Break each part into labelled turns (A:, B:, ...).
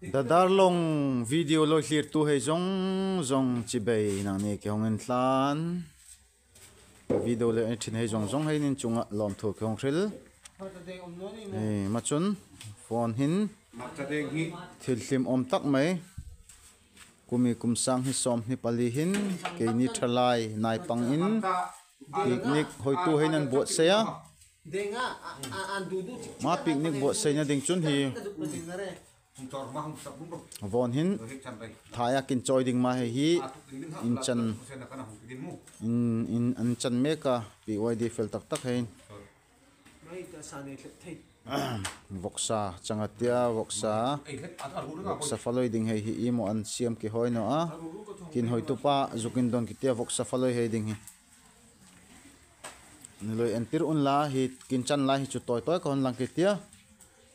A: The Darlong video lo hlir tu hei zawng zawng chi bei nang ni ke hawng in tlan video leh en thin hei zawng zawng hei nin chunga lawmthu ke hawng hril hei machun phone hin thil hlim awm tak mai kumi kum sang hi sawmhnih pali hin keini thalai naipang in picnic hawitu hein an buatsaih a. Ma picnic buatsaihna ding chun hi vawn hin thaia kin chawi ding ma hei hi in chan in an chan mek a PYD fel tak tak hei vawksa changatia vawksa vawksa faloi ding hei hi emaw an siam ki hawi nawh a kin hawi tupa zuk in dawn ki tia vawksa faloi hei ding hi. Niloi entir un la hi kin chan lai hi chu tawi tawi ka hawn lang ki tia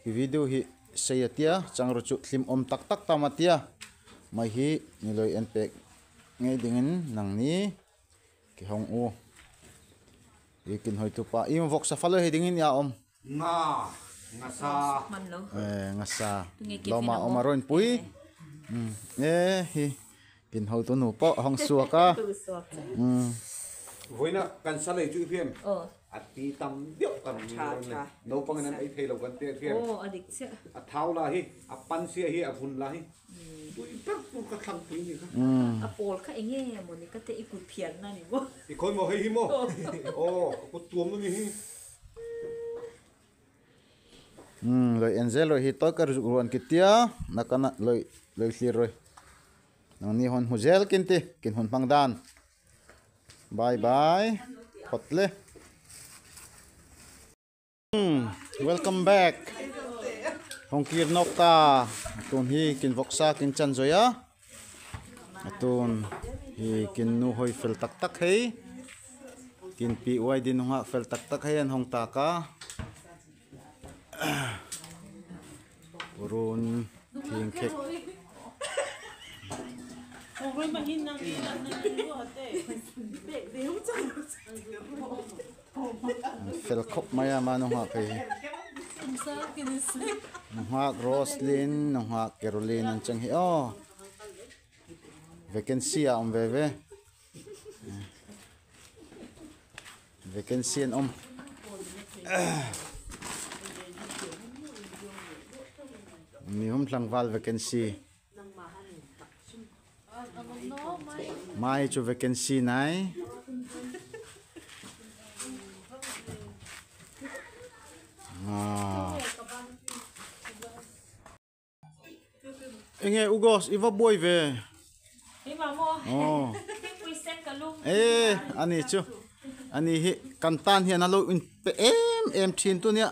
A: hi video hi sei a tia chang ru chu thlim awm tak tak tam a tia mai hi niloi en pek ngei ding in nang ni ki hawng u hi kin hawi tu pa i vawk sa faloi hei ding in ia awm
B: nga nga sa
A: nga sa lawm a awm a rawn pui e hi. Kin ho tu nu pawh hawng suak a.
B: Vawiina kan sa lei chu i hriam a ti tam deuh kan rawn nei. Naupangin an ei thei lo kan ti a hriam. A thau la hi, a pan sia hi, a vun la hi tui ber tur ka thlang pui ni kha.
C: A pawl kha enge maw ni ka te i kut phian na ni maw.
B: I khawi maw hei hi maw? Aw ka kut tuam na ni hi.
A: Umm loi en zel roi hi tawi ka ruan ki tia nakana loi loi hlir roi. Nangni hawn hmu zel kin ti kin hun hmang dan. Bye bye phawt le. Umm welcome back. Hawng kir nawk ta tun hi kin vawksa kin chan zawih a. Tun hi kin nu hawi fel tak tak hei. Kin pi uai din hungah fel tak tak hei an hawng tak a. Purun thing khek. Fel khawp mai a manu nghak hei hi. Nghak Roslyn, nghak Caroline an cheng hi aw. Vacancy a awm ve ve. Vacancy an awm. Mi hum tlangval vacancy. Mai chu vacancy nai. Ah. Enge Ugos i va buai ve. Oh. E ani chu ani hi kan tan hian a lo in pe em em thin tu nia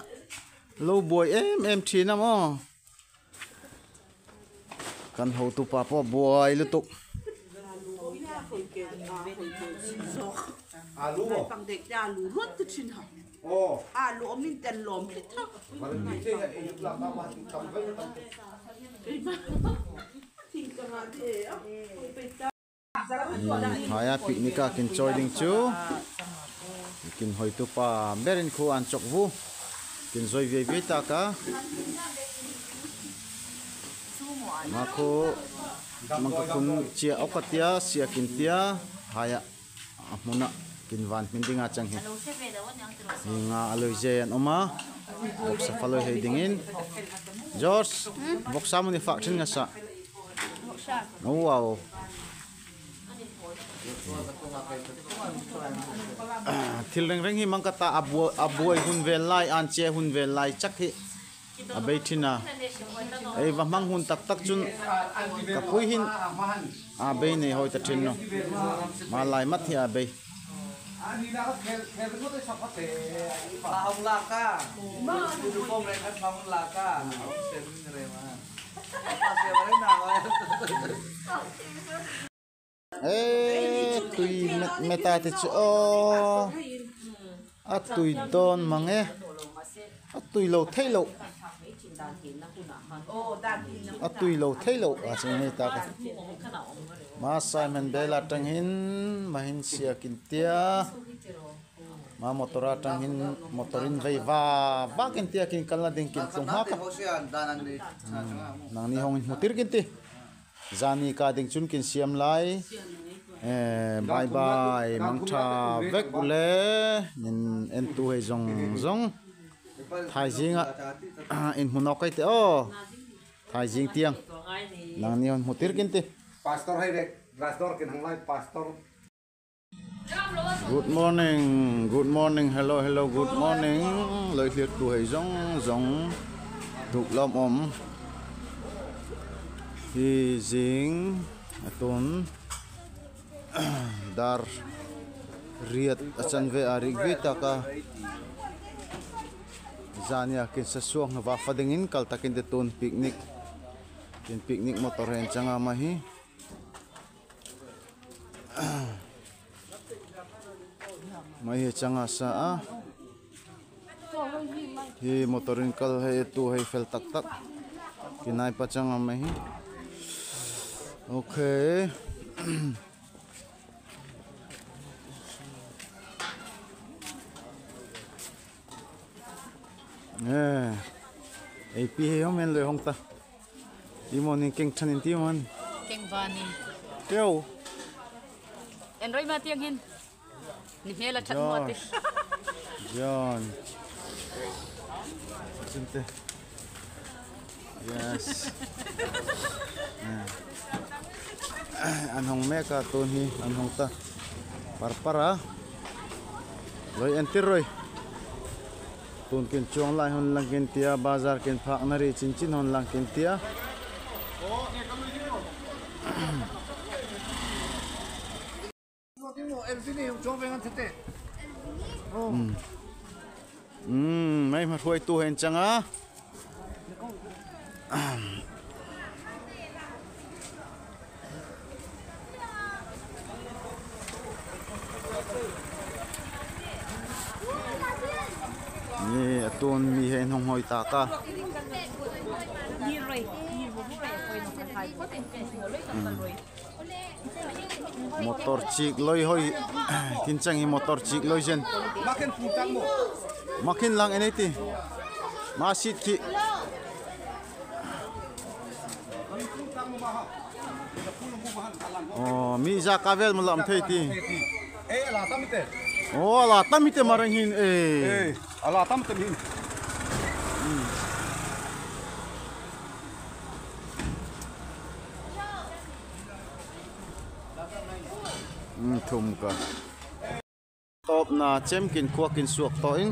A: lo buai em em thin a maw. Kan hotu pa pawh buai lutuk. Hmaia picnic a kin chawi ding chu kin hawitu pa berin khu an chawk vu kin zawi viai viai tak a mah khu mangka khun chiah awk a tia sia kin tia haiah a hmunah kin van hmin ding a chang hi hi nga a lui zai an awm a vawksa fa lui hei dingin George vawksa mawni fah thin nga sah wow thil reng reng hi mang ka ta a buai hun vel lai an che hun vel lai chak hi. A bei thin a, ei va hmang hun tak tak chun ka pui hin a bei nei hawi ta thin lo, ma lai mat hi a bei. Eee tui meta te chu aw a tui dawn mang e a tui lo theih loh a tui lo theih loh a cheng hei tak a ma Simon Bela tangin mahin siak in tia. Ma motor atang hin motorin vei va vakin tia kin kalna ding kin tlung ha ka nang ni hong in mutir kin ti zani ka ding chun kin siam lai bye bye mang tha vek ule nin en tu hei zong zong thai zinga in hunok kai te o thai jing tiang nang ni hon mutir kin ti
B: pastor hai rek pastor kin hang lai pastor.
A: Good morning, hello, hello, good morning. Lời liệt tuổi zong zong tục lom om. Hi jing atun dar riat achan ve arik vi taka zania kin sa suang wa fadingin kal takin de tun picnic. Kin picnic motor hen changa ma hi. Mai changa sa a hi motorin kal hai tu hai fel tak tak kinai pa changa mai hi. Okay. Eh pi he men le hong ta imon keng thanin ti mon
D: keng vani
A: teo
D: en roi ma tiang hin ni hela chat mo te
A: John Sinte. Yes. An hong me ka ton hi an hong ta par para loi entir roi tun kin chuang lai hon lang kin tia bazar kin phak na ri chin chin hon lang kin tia. Mấy mà thôi tu hèn chăng á. Nè, tuôn mi hèn hong hoi ta ka. Motor chik loi hoi kin chang hi motor chik loi jen
B: makin putang mo
A: makin lang enei ti ma sit ki oh mi za kavel mulam thei ti
B: e ala tamite
A: oh ala tamite marang hin e
B: e ala tamite hin.
A: Thum ka top na chem kin khua kin suak to in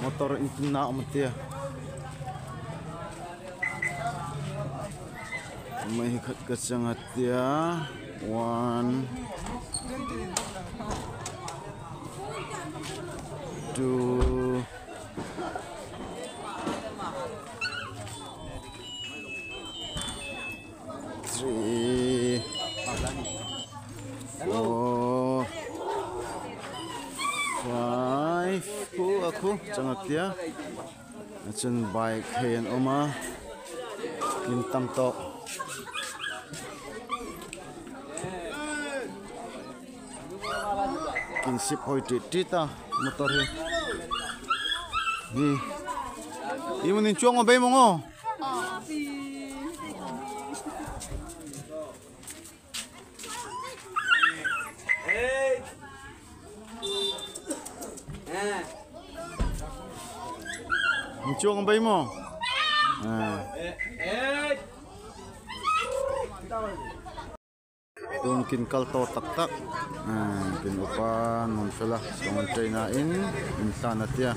A: motor in na amtia mai khat ka changatia 1 2 3 4 5 ku aku changatia chen bike hen oma kin tam to kin sip hoi ti ti ta motor hi ni imunin chuang be mongo chuông bay mò tun kin kal to tak tak kin upa non fela song china in insan atia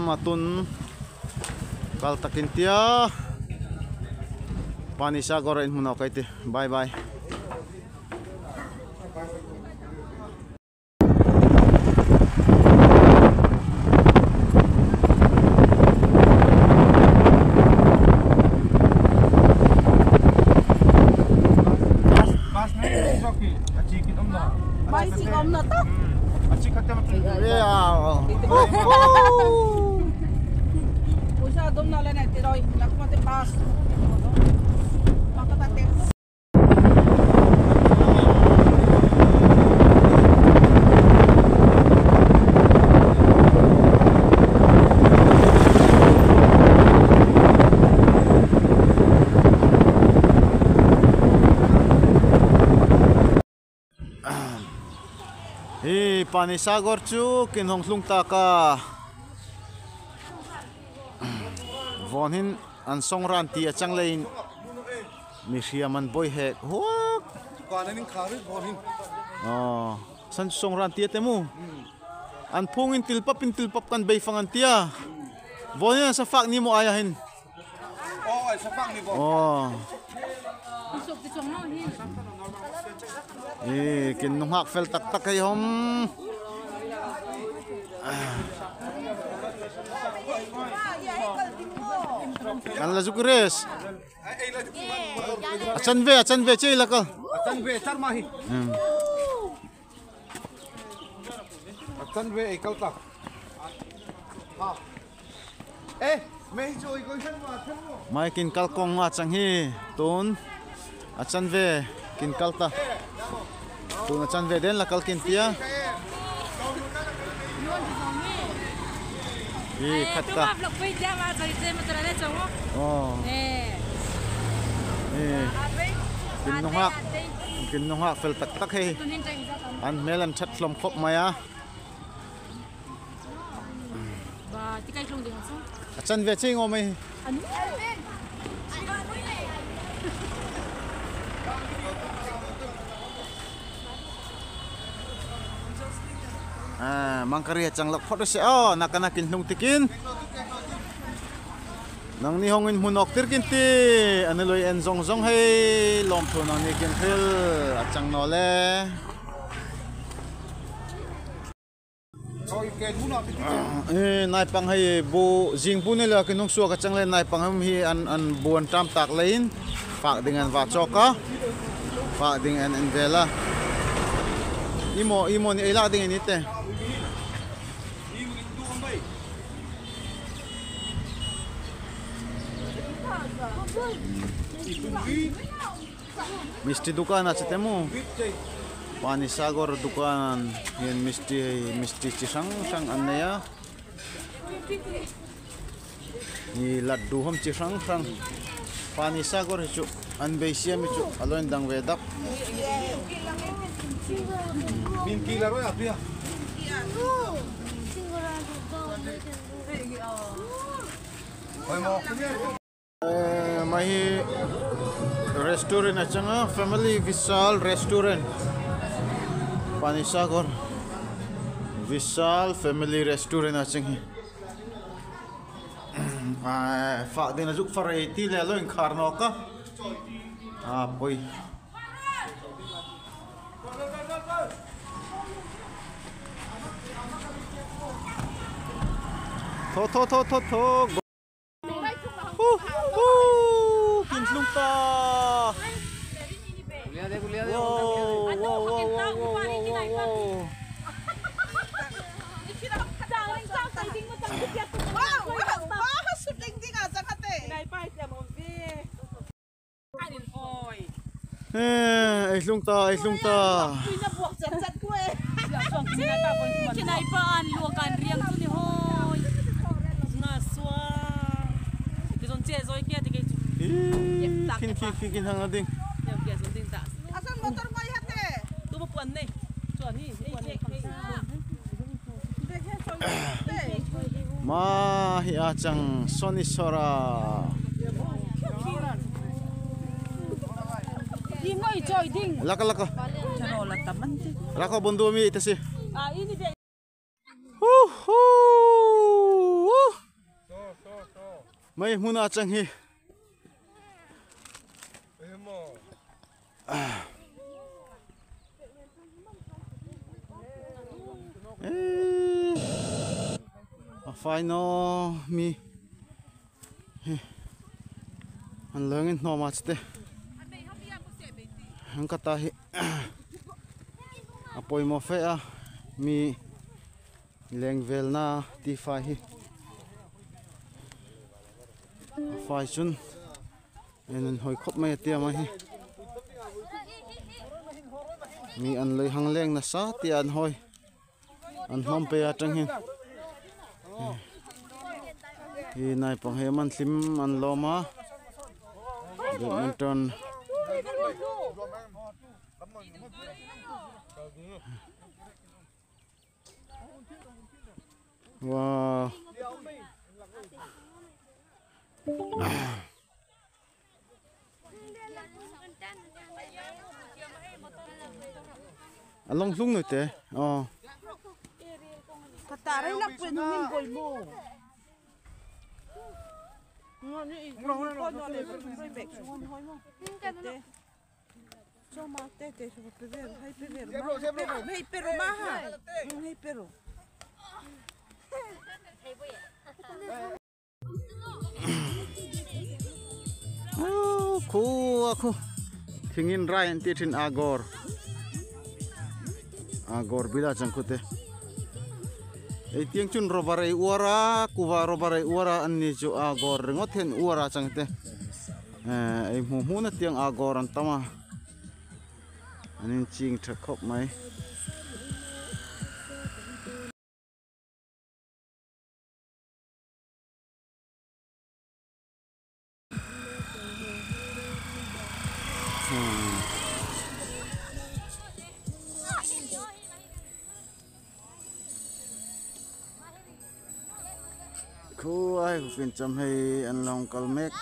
A: Matun kal takintia panisagor in muna kaiti. Bye bye. Hi Panisagar chu kin hong hlung taka von hin an song ran ti achang lein mi hriam an boi hek huak oh san song ran ti te mu an phung in tilpap kan bei fang an tia von hin sa fak ni mo aya hin
B: oh sa fak ni bo
A: oh eh kin nung hak fel tak tak hei hom kan la zuk res achan ve chei la ka
B: achan ve char ma hi achan ve ei kal ta ha eh mei choi koi khan ma than mo
A: mai kin kal kong ma chang hi tun achan ve kin kal ta tun achan ve den la kal kin tia hi khat ta oh eh kin nung hak fel tak tak hei an mel an that hlom khop maya
D: ba ti kai hlong ding so
A: achan ve chei ngo mai à mangkari chang lak phot se o nakana kin hlung tikin nang ni hongin hunok tir kin ti aniloi en zong zong hei lom thu nang ni kin thil achang no le eh nai pang hei bu jing bu ne la kin hong suak achang le nai pang hi an an buan tam tak lein phak ding an wa choka phak ding an en vela imo imo ni ela ding ni te misti dukan ache temu Panisagar dukan hian misti misti chi hrang hrang an nei a ni laddu hom chi hrang hrang Panisagar hi chu an bei siam hi chu a loin dang ve dap
B: min ki la roi a pia
A: mai restaurant achanga family Vishal restaurant Panisagar Vishal family restaurant achang hi fa din ajuk farai ti le loin khar no ka a poi tho tho tho tho tho hu hu kin hlung ta wow wow wow wow wow wow eh ai hlung ta
D: kinai pa an luakan riang chu ni hoi na swa ti zon che zoi kia ti ke chu
A: kin kin kin kin hang ading
D: ya kia zon ding ta
E: asan motor mai hate
D: tu mo puan nei chuan ni puan nei
A: ma hi a chang soni sora laka laka laka bondu mi itasi hu hu mai hmuna chang hi a final mi an learning no much te ang kata hi a A pawimawh fe a mi leng velna tih fai hi a fai chun en an hawi khawp mai a tia mai hi mi an lui hang leng nasa tih an hawi an hlawm phei atang hian hi naupang hi an hlim an lawm a badminton wow a long hlung noi te aw Khu a khu thingin rai an tih thin agor agor bila chang khu te ei tiang chun rubber ei uar a kuva rubber ei uar a an ni chu agor ringawt hian uar a chang te ei hmuh hmuh na tiang agor an tam a an in ching tha khawp mai. Khu ai ku cham hei an long kal mek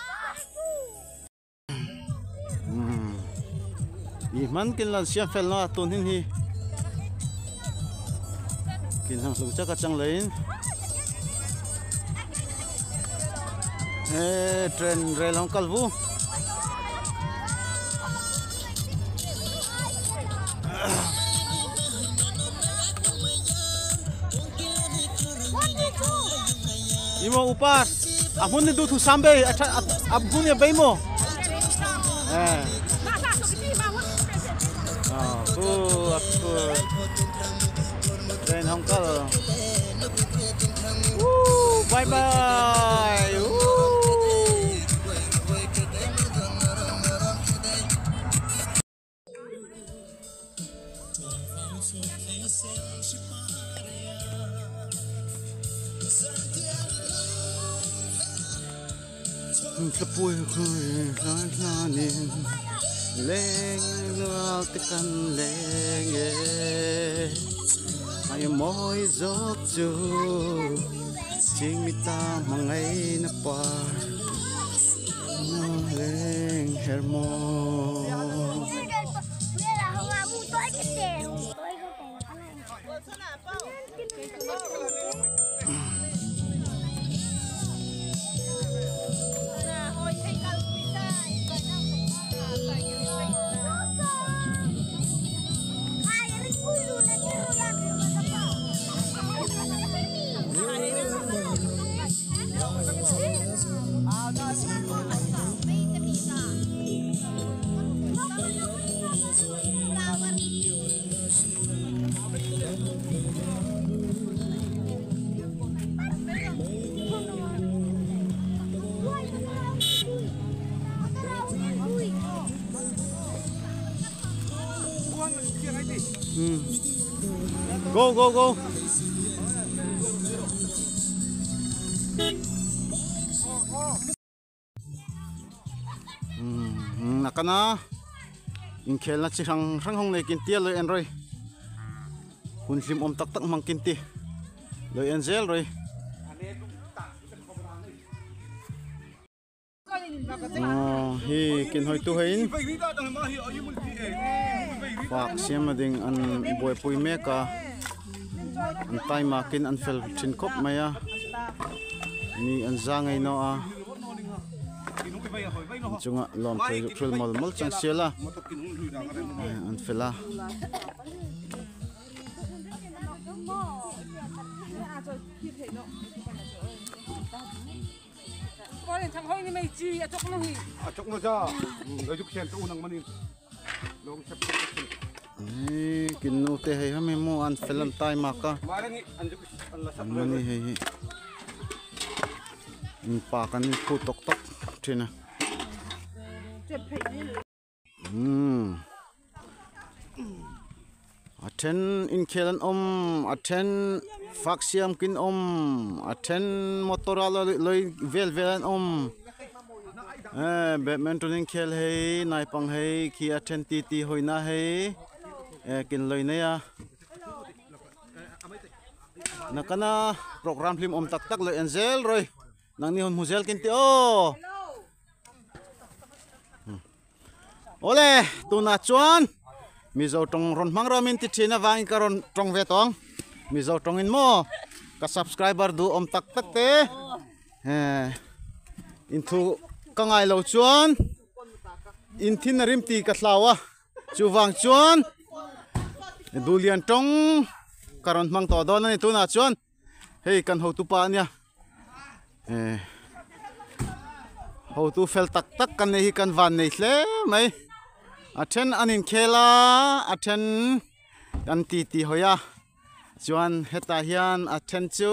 A: i man kin lan siam fel na tun hin hi kin hang hlung chaka chang lein train rail hong kal vu imo upas ahun ni du thu sambe abhun ya beimo eh ah ku aku train hong kal bye bye. Pui khui la la nin leng lo te kan leng e ai moi gió chu ching mi ta mangai na pa na leng hermo Go go go. Nakana in khel na chi rang rang hong nei kin tia loi en roi hun hlim om tak tak mang kin ti loi en zel roi. Hi kin hoi tu hein pak siam ding an boi pui meka an tai ma kin an fel thin khop mai a mi an zangai no a chunga lom thei thul mol mol chang siala an fela Kin nu te hei hemi maw an fel an time a ka an mani hei hi in pa kan in phu tawk tawk thin a umm a then inkhel an awm a then fak siam kin awm a then motor a lawi vel vel an awm eh badminton inkhel hei naipang hei khi a then ti ti hawi na hei eh kin lawi nei a nakana program hlim awm tak tak leh en zel rawih nang ni hun hmu zel kin ti aw ole tuna chuan mizo tawng rawn hmang rawmin ti thin avangin ka rawn tawng ve tawng mizo tawngin maw ka subscriber du awm tak tak te eh in thu ka ngai lo chuan in thin a rim ti ka hlau a chuvang chuan duhlian tawng ka rawn hmang tawh dawn a ni tunah chuan hei kan hotu pa ania eh hotu fel tak tak kan nei hi kan van nei hle mai a then an inkhel a a then an ti ti hawi a chuan hetah hian a then chu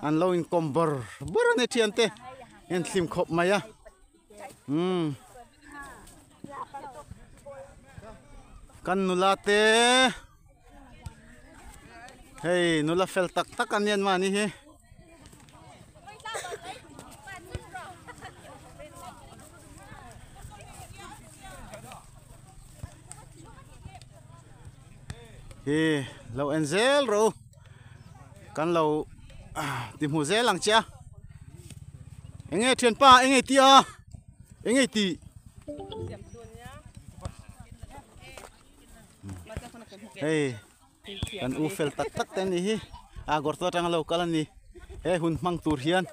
A: an lo inkawm bawr bawr a ni thiante en thlim khawp mai a umm kan nula te hei nula fel tak tak an nian mahni hi. Hi lo en zel rawh u kan lo ti hmu zel ang che a enge thianpa enge ti a enge ti hei kan u fel tak tak te ani hi a gorto atanga lo kal ani he hun hmang tur hian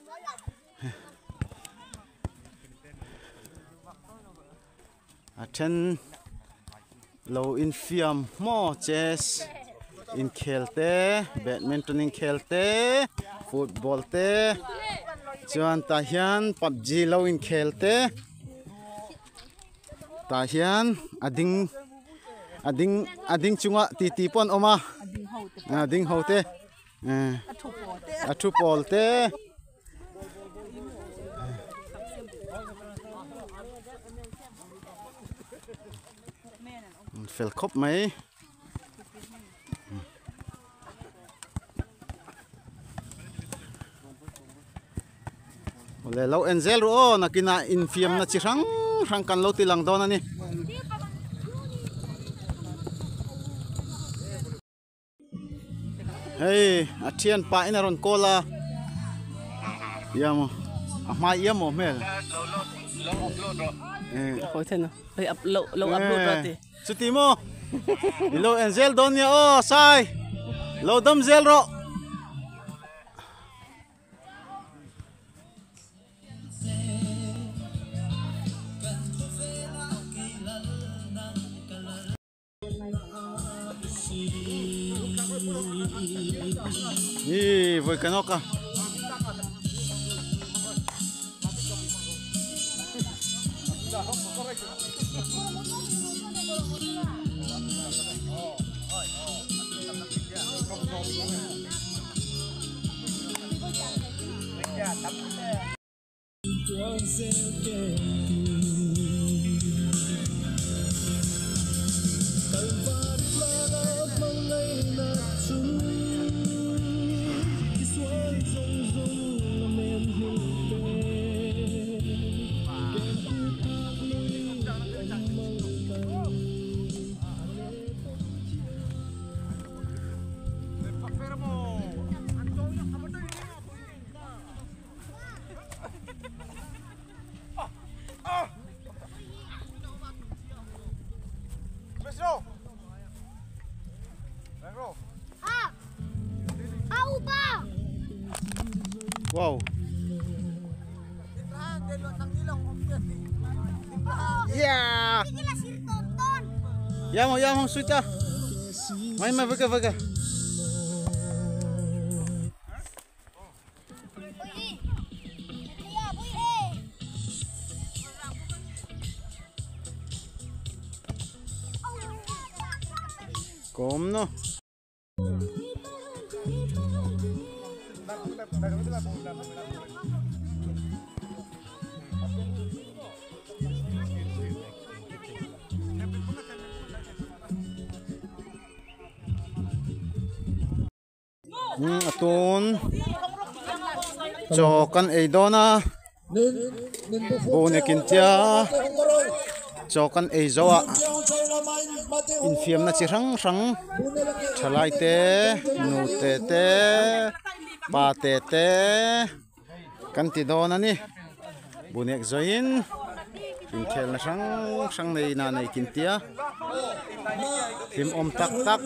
A: a then lo infiam maw chess inkhel te badminton inkhel te football te chuan tah hian pubg lo inkhel te tah hian a ding a ding a ding chunga titi pawh an awm a a ding ho te a thu pawl te. Fel khawp mai. Awle lo en zel ru aw nakinah infiamna chi hrang hrang kan lo ti lang dawn a ni. Hei a thian pah in a rawn call a ia maw a hmai ia maw hmel chuti maw i lo en zel dawn nia aw sai lo dam zel rawh. Hi voi kanok a. Wow. Yeah. Ya mo suita. Mai mai vaga vaga. Kom no. Atun cho kan ei dona bone kin tia cho kan ei zo a in fiam na chi rang rang thalai te nu te te pa te te kan ti dona ni bunek zoin in khel na rang rang nei na nei kin tia phim om tak tak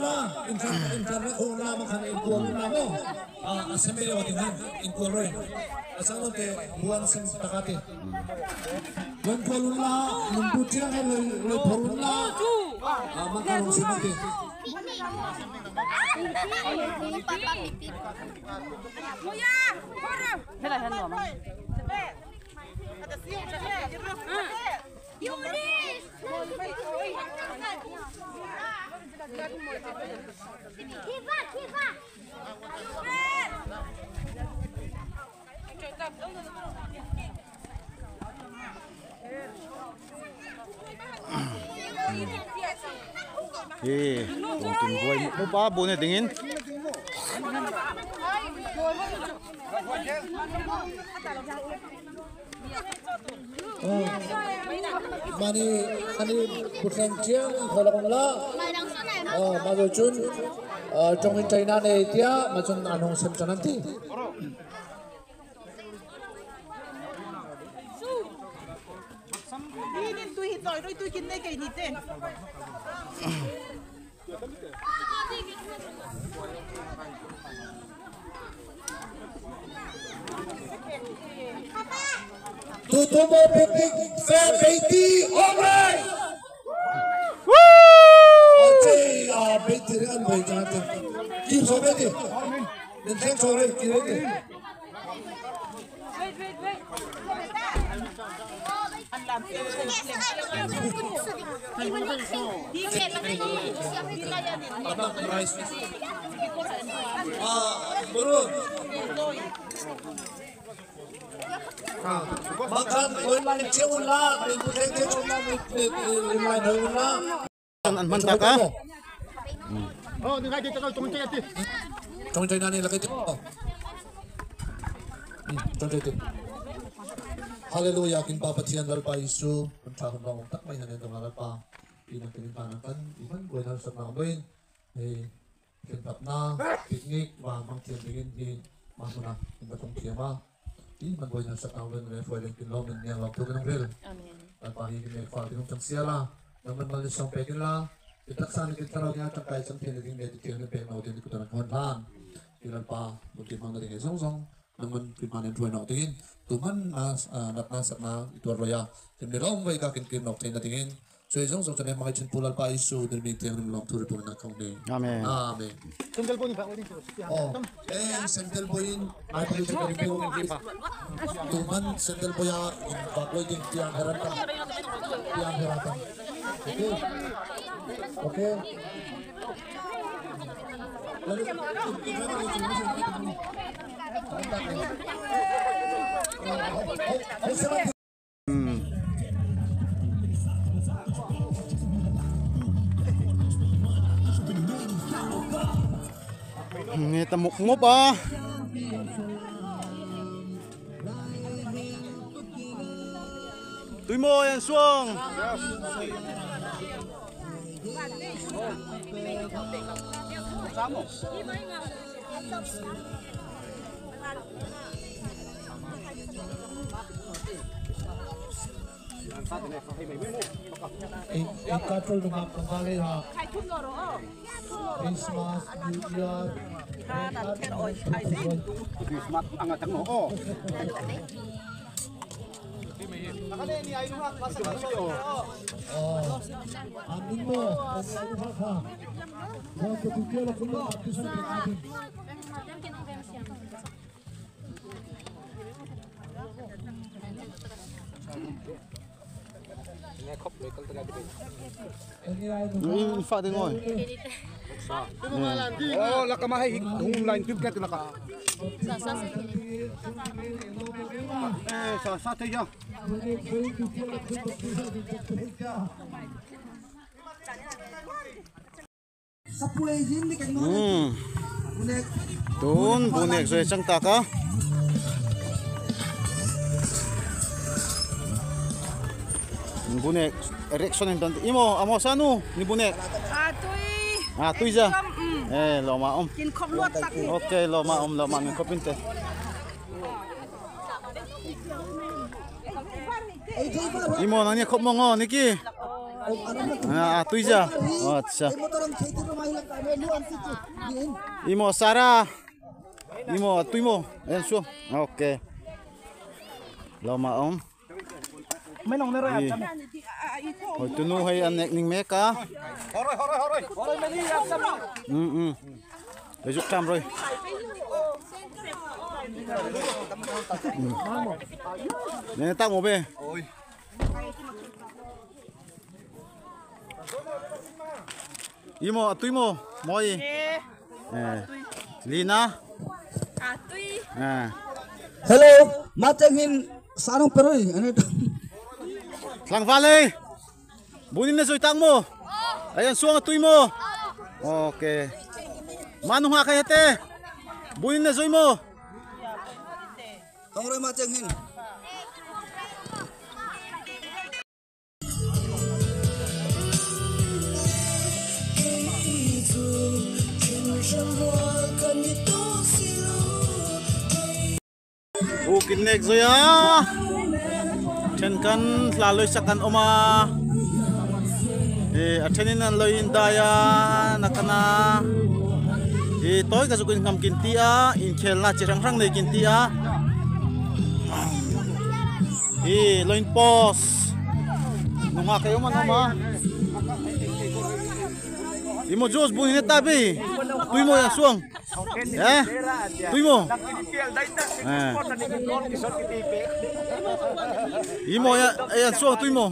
A: Ê, cùng tìm vui một ba bốn này tính in.
E: Mani ani putlang chiang kholong la. Ma jo chun trong in China này tia ma chun anong sem chananti. Tutubo picnic fair beiti all right. Woo! Oche a beiti an boi jante. Ki so beiti. Nen thank so re ki re.
D: Wait wait wait.
E: Makan online cheula,
A: An man ta ka.
F: Oh, ni cái tao trong chơi ti.
E: Trong chơi nani lagi ti. Trong chơi ti. Hallelujah kin papa tian lal pa Isu, unta hun bang tak mai hanen dong lal pa. Pinang kin pa kan iman buai hal sak na boin. Hey, kin tap na picnic wa mang tian dingin hi mahuna in batong kiama. Iman buai hal sak na boin re foi kin lom nin yang lok tu kan rel.
C: Amen.
E: Lal pa hi kin fa tin chang sia la. Nang man mal song pe kin la. Itak sa ni kin taraw nya chang kai chang thian ding me ti thian pe no tin ku tan hon han. Ki lal pa bu ti mang na ding song song. Namun pimanen tuan nok tingin tuman na nat na sat na itu roya tim ni long wei ka kin kin nok tingin tingin so isong song chane mai chin pulal pa isu dir mi tiang rim long thuri pun na khong ni
A: amen
E: amen
F: sentel boin ba
E: oh eh sentel boin ai pali chane tuman sentel boya in ba loi ding tiang heratam okay okay
A: Nghe ta mục ngốp à. Túi môi ăn xuông.
E: Christmas, New Year,
B: Christmas ang atang oo.
A: Pha đi ngồi.
B: Oh, lakamahay hung line tube ket laka. Eh, sa sa te ya.
A: Tun bunek zoi chang ta ka. Bunek erection in tan imo amo sanu ni bunek. À tui ra. Eh lo ma om. Ok lo ma om lo ma mình khop inte. Imo nani khop mo ngo niki. À tui ra. Acha. Imo Sara. Imo tui mo. Em xuống. Ok. Lo ma om.
F: Mấy nòng rồi à?
A: Hồi tu nu hay ăn ning mẹ cá.
B: Horoi horoi horoi. Horoi mày đi làm sao?
A: Ừ. Để giúp trăm rồi. Nên tao ngồi bên. Imo, tui mo, moi. Lina.
C: À tui.
G: Hello, ma chang hin sarong peroi.
A: Lang Valley. Bunin na zoy tang mo. Ayan suang tuy mo. Okay. Manong ha kay te. Bunin na zoy mo.
G: Tong roi ma chang hin.
A: U kinek zoya. Then kan laloy sa kan oma. Eh athenin an loin daya nakana. Eh toy ka zukin ngam kintia in khel na chirang rang nei kintia. Eh loin pos. Nunga kayo man oma. Imo Jos bunin na tabi. Tuy mo ya suang. Eh? Tuy mo. Eh. Imo ya ayan suang tuy mo.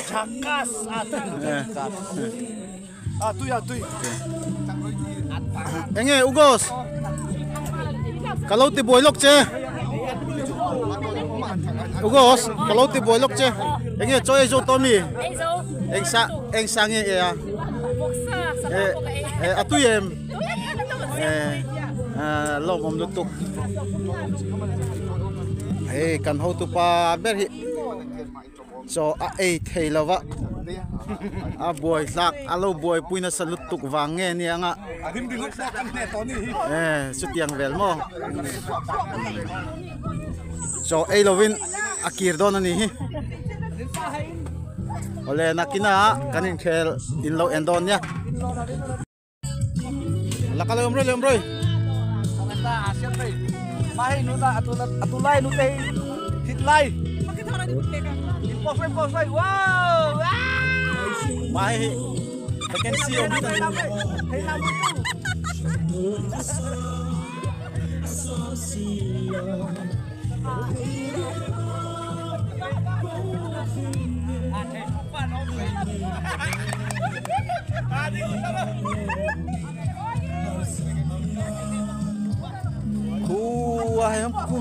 F: Jakas atuy. Atuy.
A: Enge Ugos. Kalau ti boy lok che. Ugos, kalau ti boy lok che. Enge choi zo tomi. Eng sa nge ya. Eh atuy em. Eh lom om lutuk. Eh kan ho tu pa ber hi. So a ei thei lova. A boy lak alo boy puina sa lutuk wang nge nia nga. Eh su tiang vel mo. So ei lovin akir don ani hi. Ole nakina kanin khel in lo endon nya. Lakalo omroi omroi.
F: Mahi nu ta atulai nu te hitlai. Impossible wow.
A: Mahi vacancy omi ta. Ku ayam ku.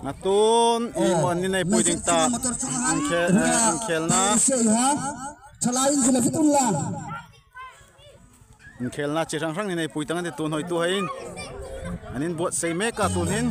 A: Natun i mo ni nei puiding ta inkhel na inkhel na chi rang rang ni nei puitang te tun hoi tu hein anin buat sei meka tun hin.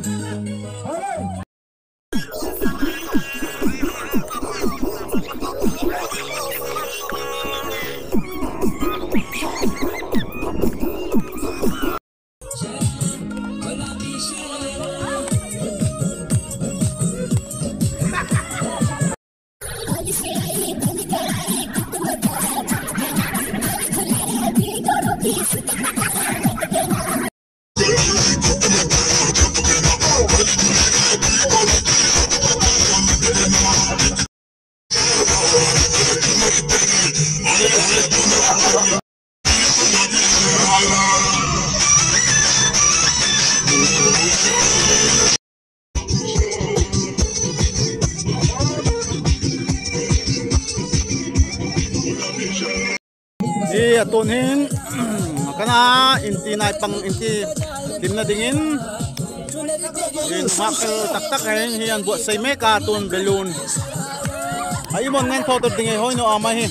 A: Atun hin kana inti nai pang inti tim na dingin in makal tak tak hin hian buat sei meka tun balloon ai mon ngen tho tor dingai hoi no ama hi.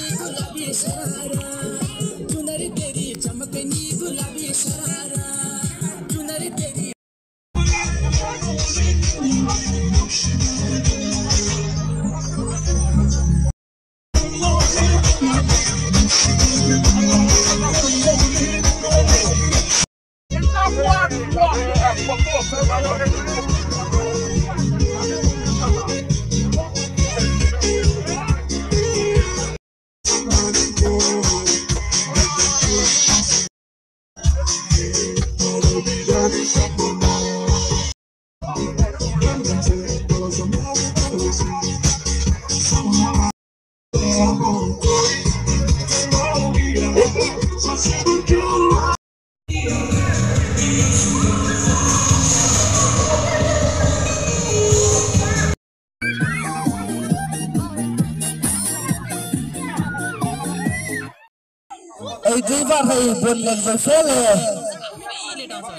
G: Driver hay buồn lần rồi phê lệ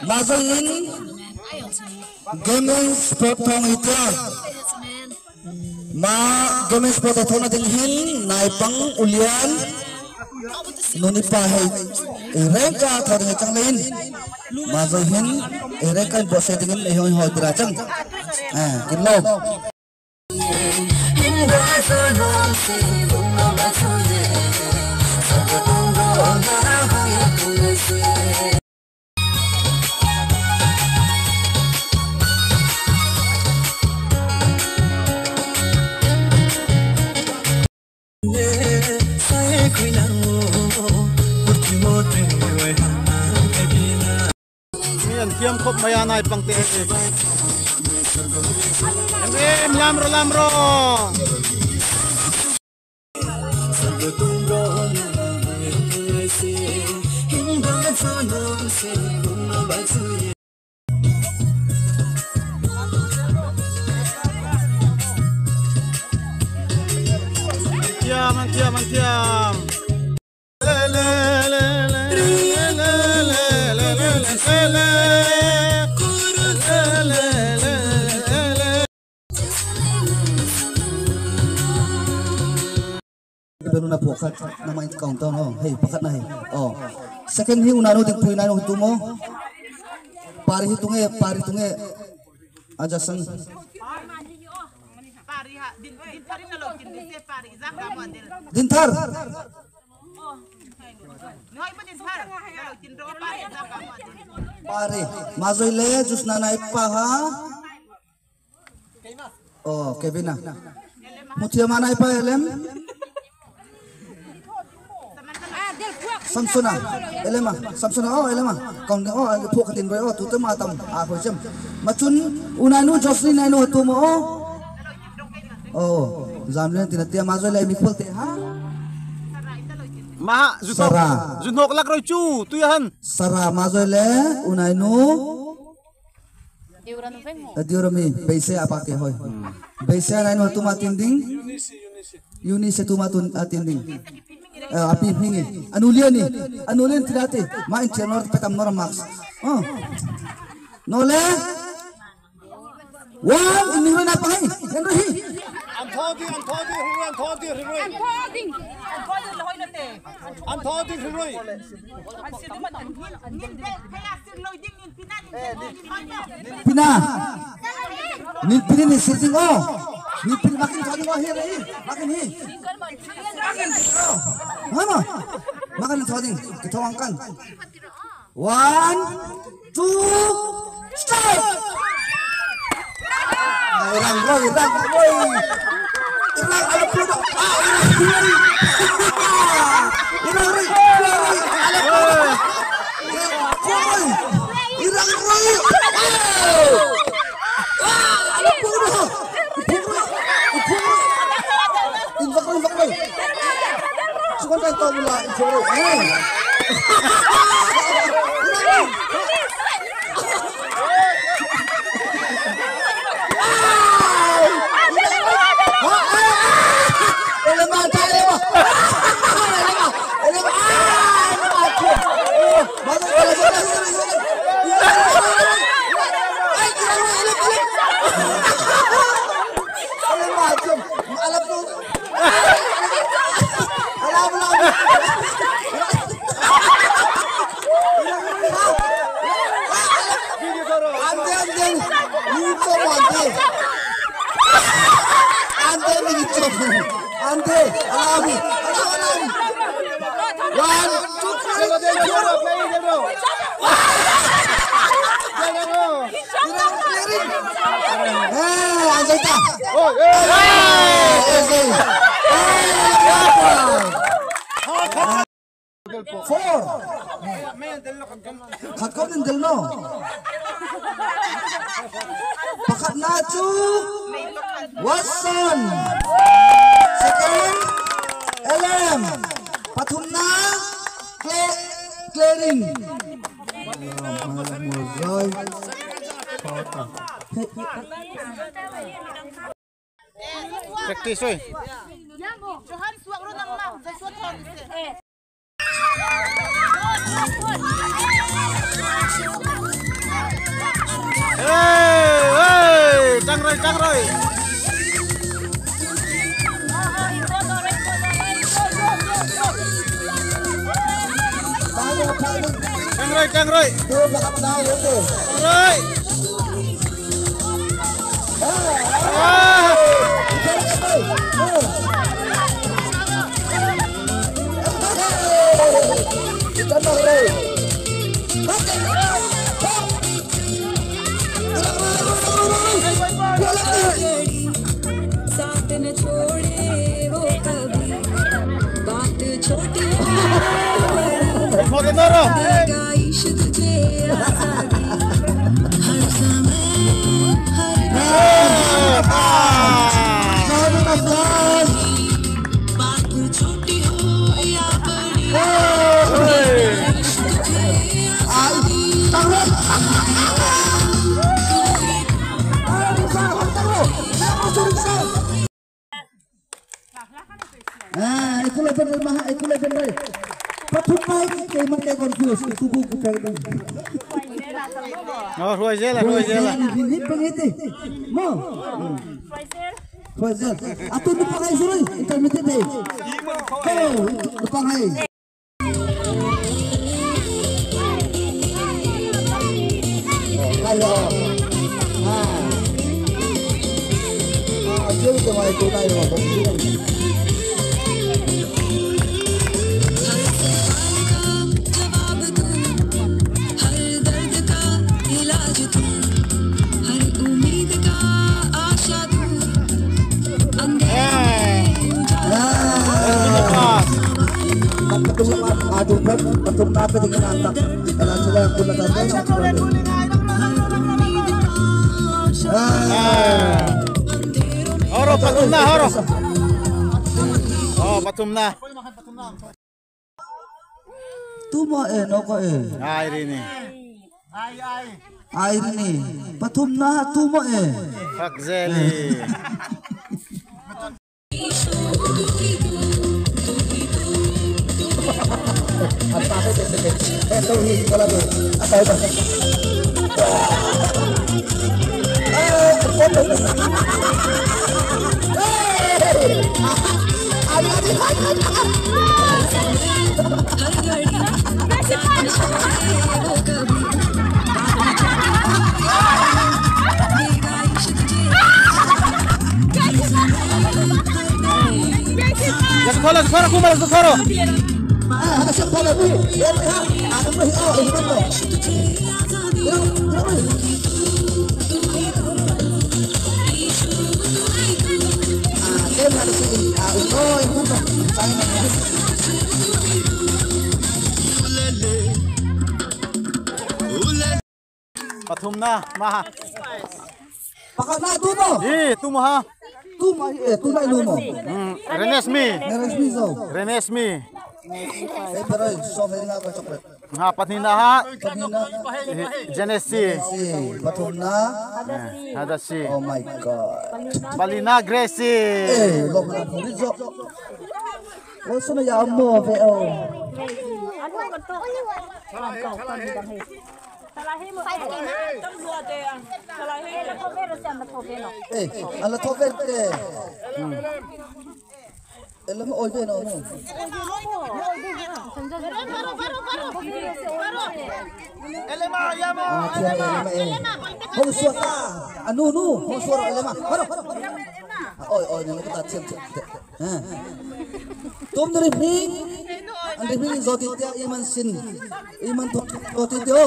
G: mà rồi in gaming sport thong ita ma gaming sport thong na ding hin nai pang ulian noni pa hay reka thong ding chang lein ma rồi hin reka bo se ding in hoi hoi dra chang à kin lo.
A: Tiam khop maya nai pangte em lamro lamro tiam tiam tiam le le le le le le le le
G: Pero na pokat na main countdown oh hey pakat na hey oh second hi unano ding pui nano tumo pari hitunge aja sang dinthar pari mazoile jusna nai paha oh kevina mutia manai pa elem Samsona elema Samsona oh elema kong oh phuak tin roi oh tu te ma tam a khoi chem machun unanu Jocelyn nanu tu mo oh oh zamlen tin te ma zoi lai mi khol te ha
A: ma junok lak roi chu tu han
G: sara ma zoi le unanu diurami paise apa ke hoi paise nanu tu ma tin ding Eunice tuma tun attending api hingi anuliani anulian tirate ma in chenor petam nor max oh nole one in na pangai enri
B: Anthodi anthodi anthodi hroi anthodi hroi
G: pina nil pina ni sitting oh nil pina makin thodi oh here hi makin hi mama makan thodi kithawang kan 1 2 start Irang roy irang roy irang ala puno ah irang roy irang roy ala puno irang roy ah ala puno puno puno invak roy invak roy sukon tayo to mula invak roy Watson second LM Pathumna Clearing
A: practice oi hey hey trăng rồi trăng rồi. Trăng rồi, trăng rồi.
H: साथ न छोड़े वो कभी बात छोटी तुझे आजादी हर समय हर बात छोटी हो या बड़ी तुझे आजादी
G: Ah, ikulah bener mah, ikulah bener. Pathumai kay man kay confuse tubo ko kay dong.
A: Oh, Roisela, Roisela.
G: Hindi pangiti. Mo. Roisel. Ato no pa kay suroy, intermittent eh. Oh, no pa kay. Kayo. Ah. Ah, diyo ko may ko tayo mo.
A: Horo patum na horo. Oh patum na.
G: Tuma eh no ko eh.
A: Ai rini.
B: Ai ai.
G: Ai rini. Patum na tuma eh.
A: Fakzeli. Pathum na ma
G: Pakat na tumo.
A: Eh tumo ha.
G: Tumo eh tumo lumo.
A: Renesmi.
G: Renesmi zo.
A: Renesmi.
G: Eh pero so very na chocolate.
A: Ha pathina ha.
G: Pathina.
A: Genesi.
G: Pathum na.
A: Hadasi.
G: Oh my god.
A: Balina Gracie.
G: Eh lo na zo. Wo so na ya mo ve o. Eh, ala tovel te. Ela mo oive no mo.
F: Elema yamo.
G: Elema. Hong suata. Anu nu, hong suara elema. Haro. Oi oi nang ta chem chem. Ha. Tom nri mi. Andri mi zoti te iman sin. Iman zoti te o.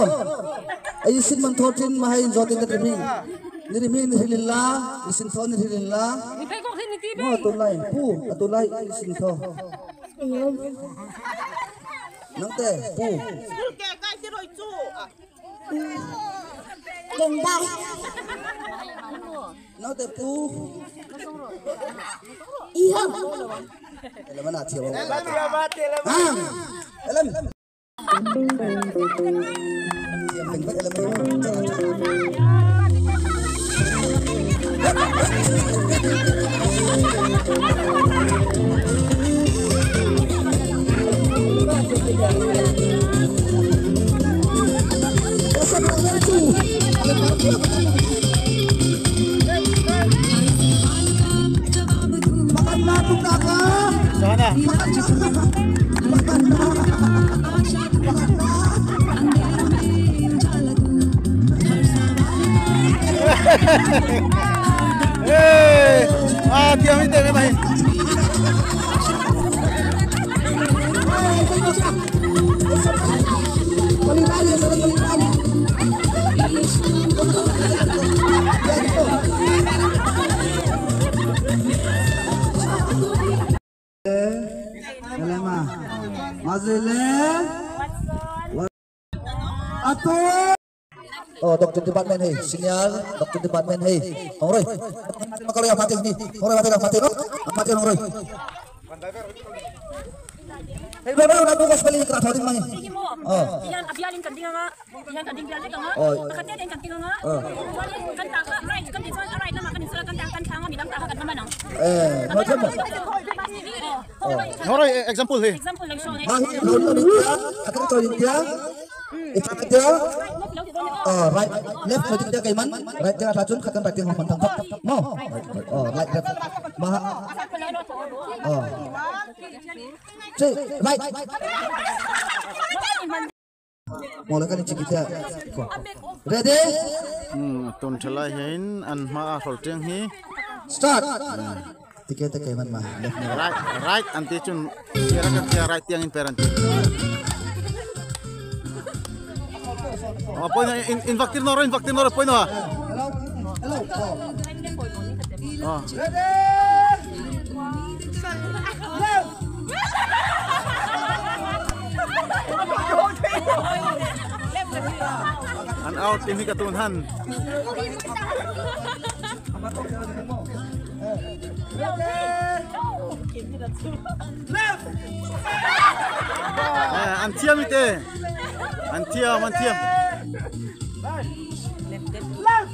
G: Ai sin man thotin ma hai zoti te mi. Nri mi nri lillah, isin tho nri lillah. Mo tulai pu atulai isin tho. Nang te pu. Nang te pu.
I: Iya.
G: Elem na thiam. Elem. Thiam leng elem. Makan na ka.
A: Sana.
G: Makan na. Makan na.
A: Eh, ah, tiam ite memang.
G: Elema. Mazile. Ato. Oh, doctor department hey, senior doctor department hey. Ong Roy. Kalau yang mati ni, Ong Roy mati dah mati. Mati Ong Roy. Hey, bro, bro, bukas balik ke atas ni. Oh.
D: Iyan abialin kan dinga nga. Iyan kan ding bialin nga. Kakaten kan dinga nga. Kan ta ka right kan ding right na makan sala kan kan tanga midang ta kan naman.
G: Eh, macam mana?
A: Ong Roy, example hey.
D: Example lang show.
G: Ah, akan tahu dia. Itu oh right left so dia kaiman right dia racun khatam right dia pantang no oh right left ma oh ce right mulakan cikita ready
A: tun thalai hein an ma hol teng hi
G: start tiket kaiman ma left
A: right right anti chun kira kan right tiang in peranti. Oh, poin in vaktir noro, in vaktir noro, poin no.
G: Hello, hello.
A: Oh. An out ini katunhan.
F: Left.
A: Antiam ite. Antiam, antiam.
F: Left.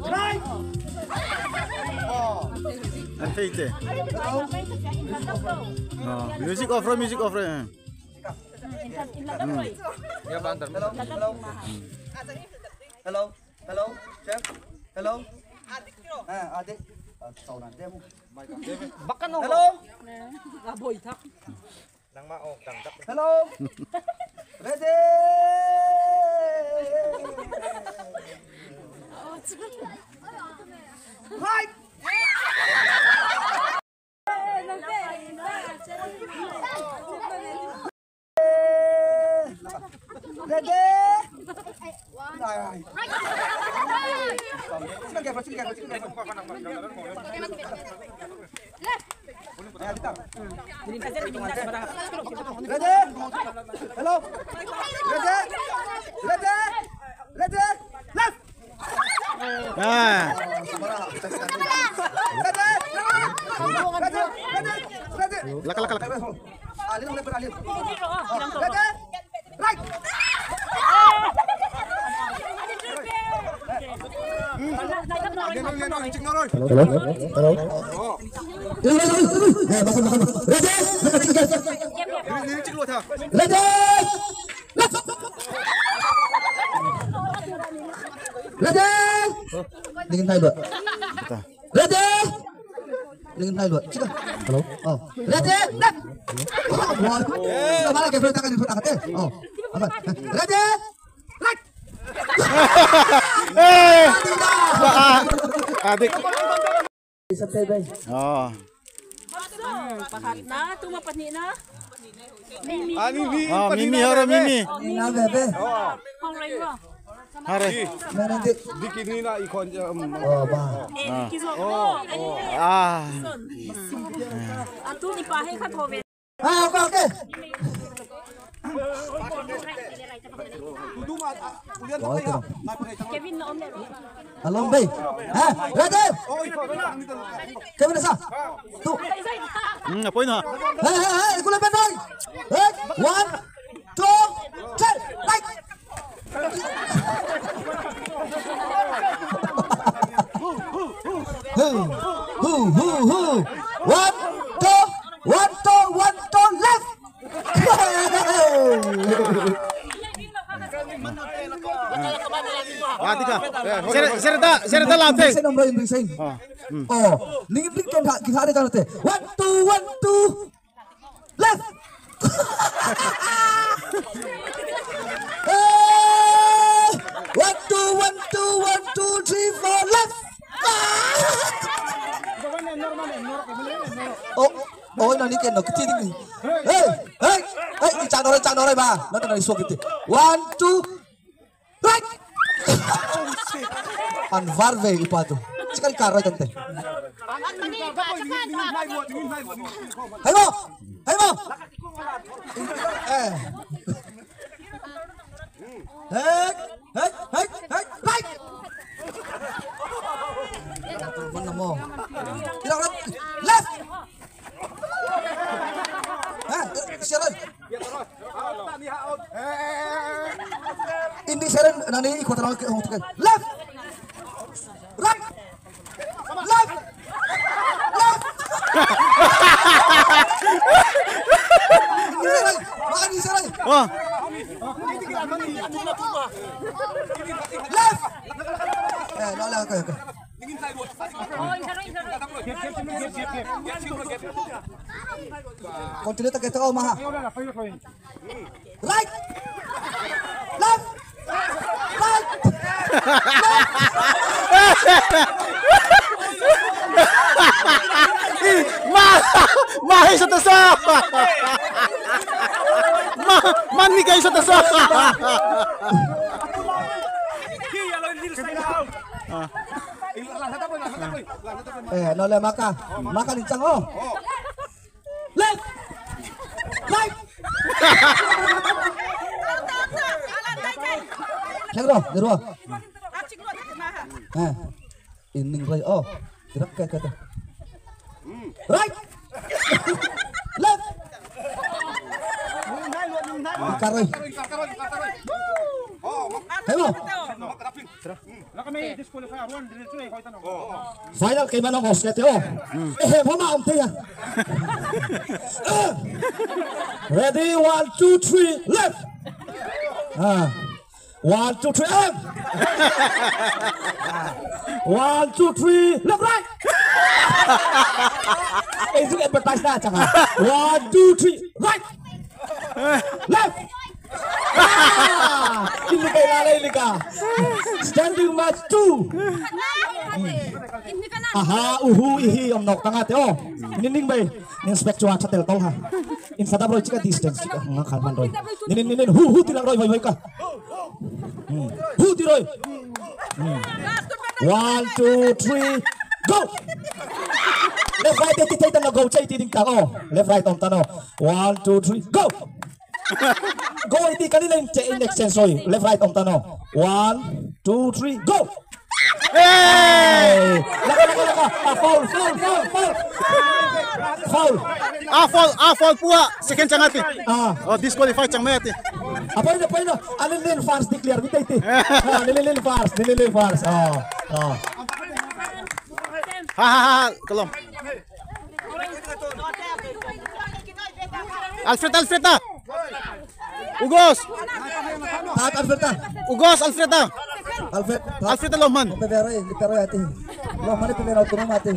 F: Right.
A: Thei te. Music off ro, music off ro.
G: Hello. Hello. Chef. Hello. Adik. Hello. Hello. Ready. Right. Ready. Ready? Hello? Ready? Ready? Ready? Left!
A: Ah.
G: Ready? Ready? Ready?
A: Laka laka laka.
G: Ready? Right! Hello? Hello? Ready? Ready? Ready? Dingin tayo dua. Ready? Dingin tayo dua. Hello? Oh. Ready? Left! Oh. Ready? Right!
A: Eh! Adik. Oh.
D: Pakat na, tumapat ni na. Mimi.
A: Oh, Mimi horo Mimi.
G: Na bebe.
A: Hare.
B: Dikini na ikon.
G: Oh, ba.
D: Oh.
A: Ah.
D: Atu ni pahe ka thove.
G: Ah, okay, okay.
D: Kevin na omero.
G: Along bay. Ha, ready? Kevin sa. Tu.
A: Apoy na.
G: Hey, hey, hey, ikula bendoy. Hey, 1 2 3, right. Hu, hu, hu, hu. 1 2 1 2 1 2 left.
A: Atika. Serta, serta latte.
G: Oh, ning bling kan kita ada kan 1 2 1 2 left. Hey, 1 2 1 2 1 2 3 4 left. Oh, oh, nani kan no kecil ni. Hey, hey, hey, cang nore ba. Nanti nani suak gitu. 1 2 right. Anvarve ipatu. Cikal karo tante. Hayo, hayo. Eh. Hey, hey, hey, hey, right. Mana mo? Tidak left. Eh, siapa? Ini seren nani ikut orang ke left. Right. Left. Left. Makan ini seren.
A: Wah.
G: Left. Eh, no, okay, okay. Continue tak kita oh maha. Right. Left. Right.
A: Ma, mahi sa tasa. Ma, man ni kayo sa tasa.
G: Eh, no le maka. Maka lincang oh. Left. Right. Lero, lero. Eh. Ining ray oh. Gerak ke kata. Right. Left. Karoy. Hello. Final kay manong host kete oh. Eh homa om te ya. Ready 1 2 3 left. Ah. 1 2 3 left. 1 2 3 left right. Eh itu advertise na changa. 1 2 3 right. Left. Ini kay lalay lika. Standing match 2. Aha, uhu, ihi, om nok tanga te oh. Nining bay, inspect chua chatel tol ha. In sadap roy chika distance chika nga kharman roy. Ninin ninin hu hu tilang roy hoy hoy ka. Hu ti roy. 1 2 3 go. Left right ti tay tan go chay ti ding ta oh. Left right om tano. 1 2 3 go. Go iti kanila yung in exchange roy. Left right om tano. 1 2 3 go. Hey! Laka laka laka. Ah, foul foul foul foul. Foul.
A: Ah foul, ah foul puha. Second chang ati.
G: Ah.
A: Oh, disqualify chang may ati.
G: Apa ini apa ini? Alin fars declare kita iti. Alin fars, alin fars. Oh, oh.
A: Ha ha ha, kalom. Alfred Alfred na. Ugos.
G: Tat Alfred na.
A: Ugos Alfred na.
G: Alfred
A: Alfred Loman.
G: Pevero eh, pero ati. Loman pevero autonom ati.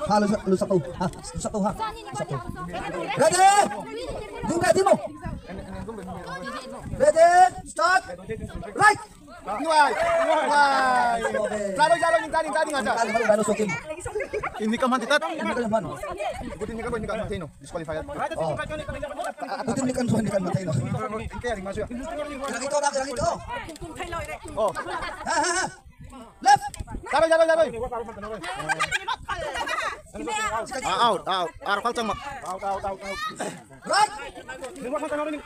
G: Ha, lusa to. Ha, lusa to ha. Lusa to. Ready? Ding ready mo. Ready? Start. Right.
B: Nuai. Nuai. Lalo lalo ning tani tani ngaja.
G: Lalo sokin.
A: Ini ka man titat.
G: Ini ka man.
B: Butin ni ka ni ka matay no. Disqualified.
G: Butin ni kan ni kan matay no.
B: Kaya ring masuk.
G: Kira ito na kira ito.
B: Oh.
G: Ha ha ha. Left.
B: Lalo lalo lalo.
A: Out out. Ar kal chang ma.
B: Out out out out.
G: Right.
B: Inirot
G: ka lang inirot.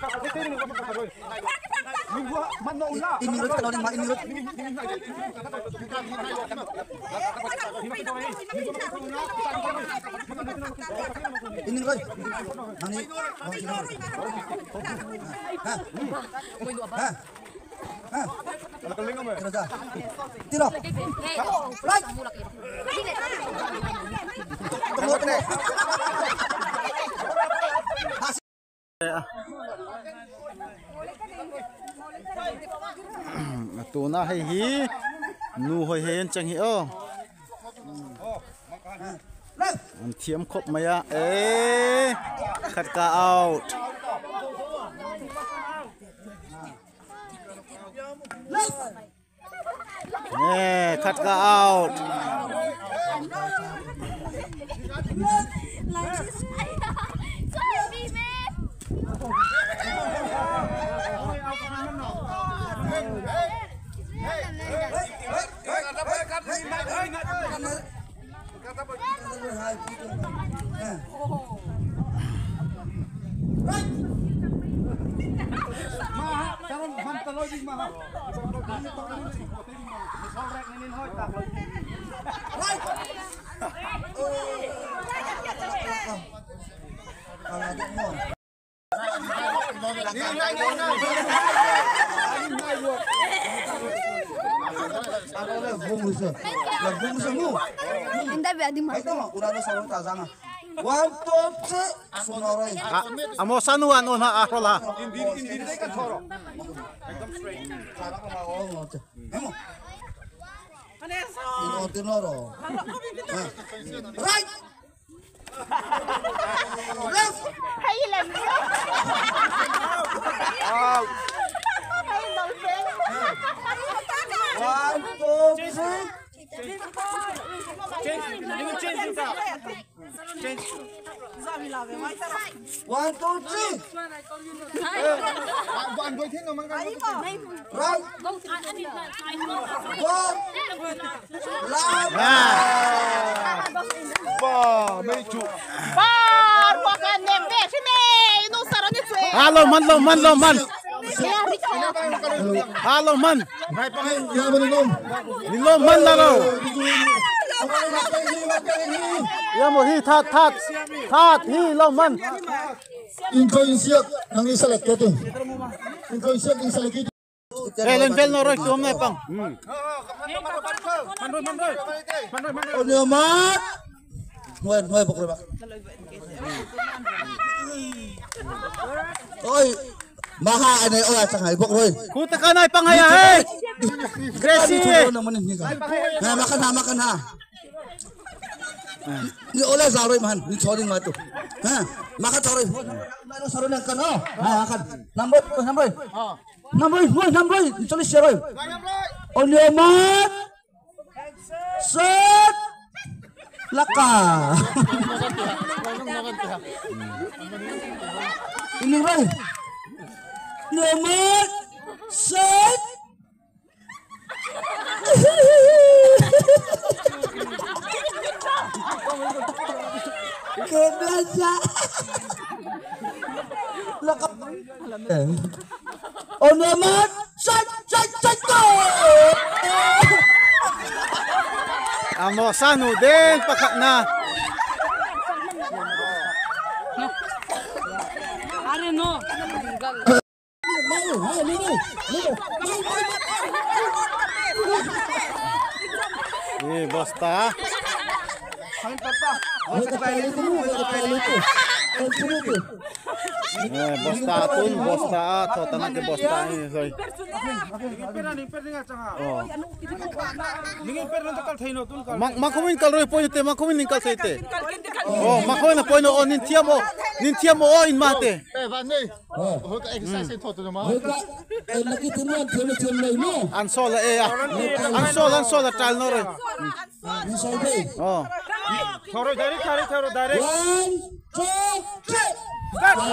G: Inirot. Nani? Ha. Ha. Ha. Tiro. Right. Tunggu tunggu.
A: Tuna hay hi nu hoi hen chang hi o an thiam khop maya e khat ka out e khat ka out Amo sanuan on ha ahrola.
G: Right. Left.
B: Out.
G: 1 2 3.
F: Change. Change. Change.
G: 1 2 3. Right. Go. Left.
B: Ba, mấy chú.
D: Ba,
A: Hello man, lo man, lo man. Hello man. Lo man la lo. Ya mo hi that that that hi lo man.
I: Introinsiak nang isalek kete. Introinsiak isalek kete.
A: Len vel no roi tuom nai pang.
G: Onyomat. Nuai nuai bok bak. Oi, maha ane oi changai bok roi.
A: Ku ta ka nai pang haya he. Gracie.
G: Na makan ha makan ha. Ni ola zaroi man, ni choring ma tu. Ha, makan choroi. Na saro na kan oh. Ha makan. Number number. Number number, choli sheroi. Onyomat. Set. Laka. Ini Roy. Nomor set. Kebiasa. Laka. Oh nomor set set set go.
A: Amo sanu den pakak na.
D: Are no.
A: Eh bosta. Eh bosta tun bosta to tanang ke bosta ni soi. Makomin kal roi pointe makomin kal seite. Oh makomin poino on nin tiamo nin tiamo o in mate.
I: Eh van nei. Ho ka exercise to to ma.
A: An sola e an sola an sola tal no roi. Oh.
F: Thoro direct thare thoro direct.
G: 1 2 3
F: Start.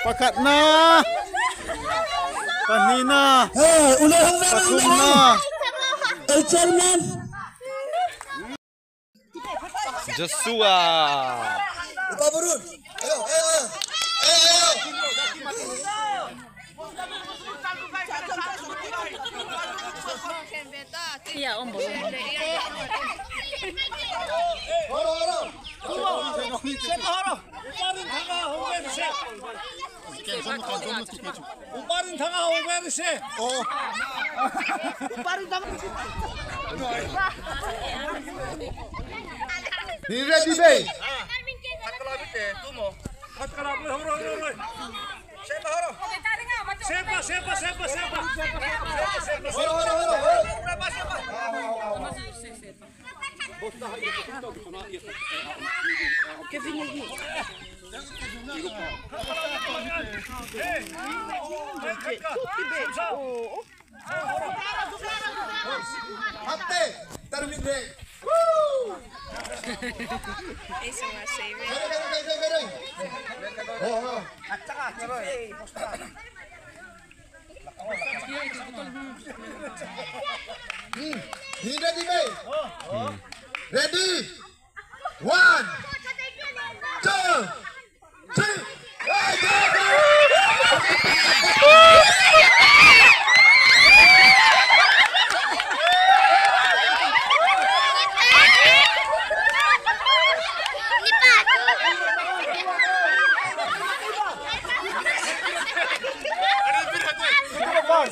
A: Pakat na. Panina.
G: Eh, ulang
A: na.
G: Chairman.
J: Joshua.
G: Upaburun. Ayo, ayo, ayo. Ayo, ayo.
D: Iya, om.
I: Horo, horo.
F: 오빠는 당하 오베르세.
I: 어.
F: 오빠는 당하.
I: Ni ready bay.
F: Sepa sepa sepa sepa.
I: Horo horo horo. Hatte, termin break. Woo! Ready, bay? Ready? 1, 2, 3. Go, go!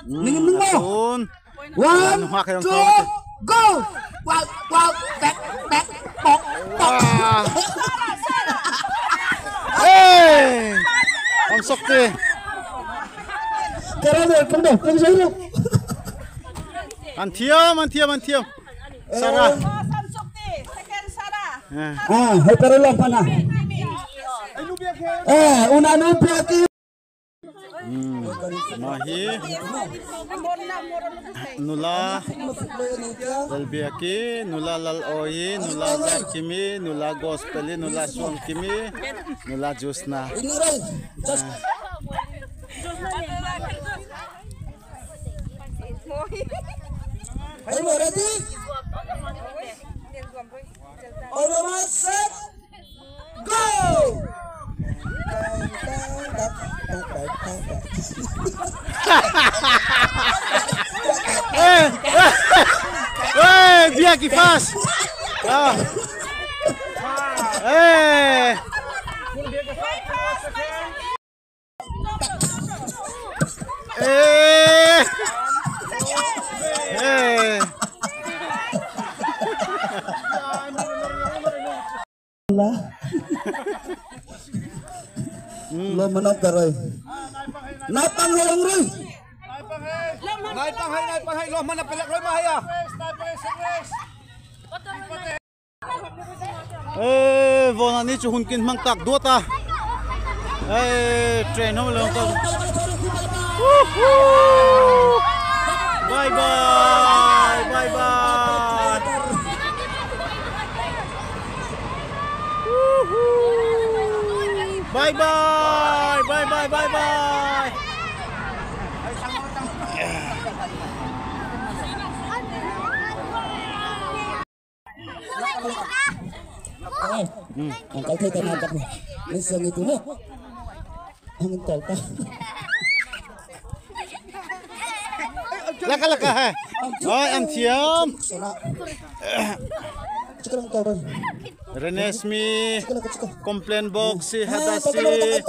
G: Mo. 1, 2, go! Wow, wow, back, back, bok, bok.
A: Hey! Ang sakte.
G: Tara na, come down, come down.
A: Antiam, antiam, antiam. Sarah.
G: Ah, hey pero lang pa na. Eh, una nubia ki.
A: Mahi Nula Lalbiaki, Nula Lal Oi, Nula Zarkimi, Nula Gospeli, Nula Suankimi, Nula Jusna.
G: Ay mo ready? On your mark, set, go!
A: Eh, eh, biaki fast. Ah. Eh. Eh. Eh.
G: Lo manap karoy. Napang roy.
B: Naipang hay lo manap pelak roy mahaya.
A: Eh, vona ni chu hunkin mang tak duata. Eh, train ho lo to. Bye bye. Bye bye. Bye bye. Bye bye bye bye.
G: Ang kalkay tanagap mo. Minsan ito mo. Ang tol pa.
A: Laka laka ha. Oi, ang thiam. Renesmi, complaint box si Hadasi,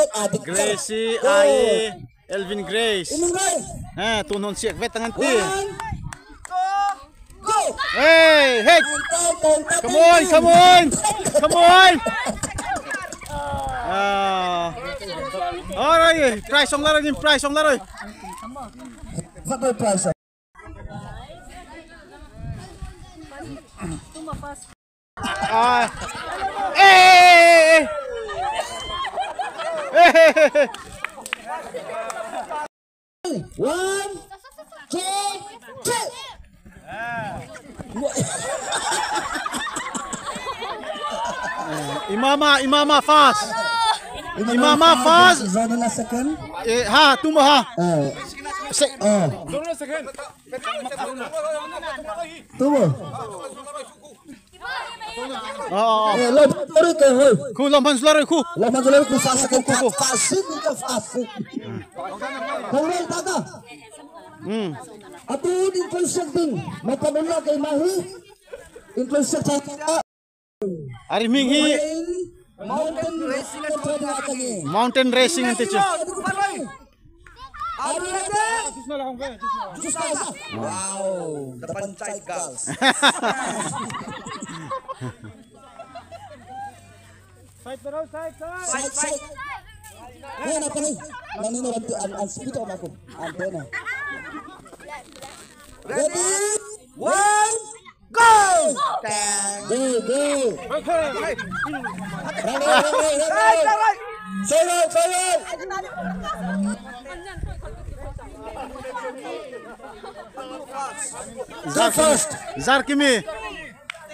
A: Gracie, Ai, Elvin Grace. Ha, tunon siak vet tangan ti. Hey, hey. Come on, come on. Come on. Ah. Alright, prize song laro ni prize song laro.
G: What prize?
A: Ah. Eh. Eh.
G: 1, 2, 3.
A: Imama, Imama fast. Imama fast.
G: Zona second.
A: Eh, ha, tumo ha.
B: Zona second.
G: Tumo.
A: Oh.
G: Eh, lo lari ke hoi.
A: Ku lompan sulari ku.
G: Lompan sulari ku fast ku ku. Fast ka fast. Kawal taga. Atun inclusion ding. Mapanula kay Mahi. Inclusion sa
A: Ari minghi
G: mountain racing
A: mountain racing ante chu.
G: Wow, the panchayat girls.
F: Side pero side
G: side. Side. Yan apa ni? Nanino ranti an speed om aku. Antena. Ready? 1, go! Go go. Right right right. Forward forward.
A: Zar first. Zar kimi.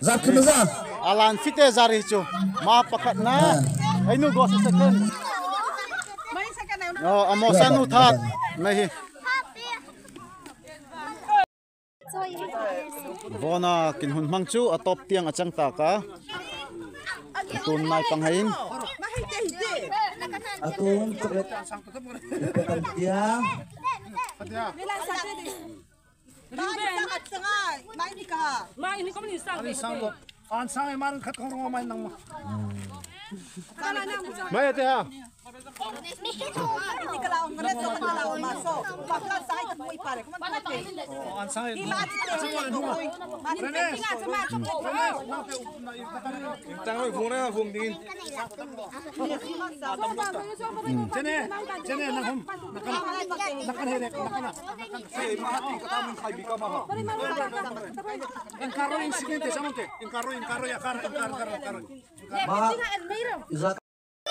G: Zar kimi za.
A: Alan fite zar hicho. Ma pakat na. Ay nu go sa second. Oh, amosan uthat. Nahi. Vona kinhun mang chu atop tiang achang ta ka. Tun nai panghain.
G: Atun chocolate. Dia.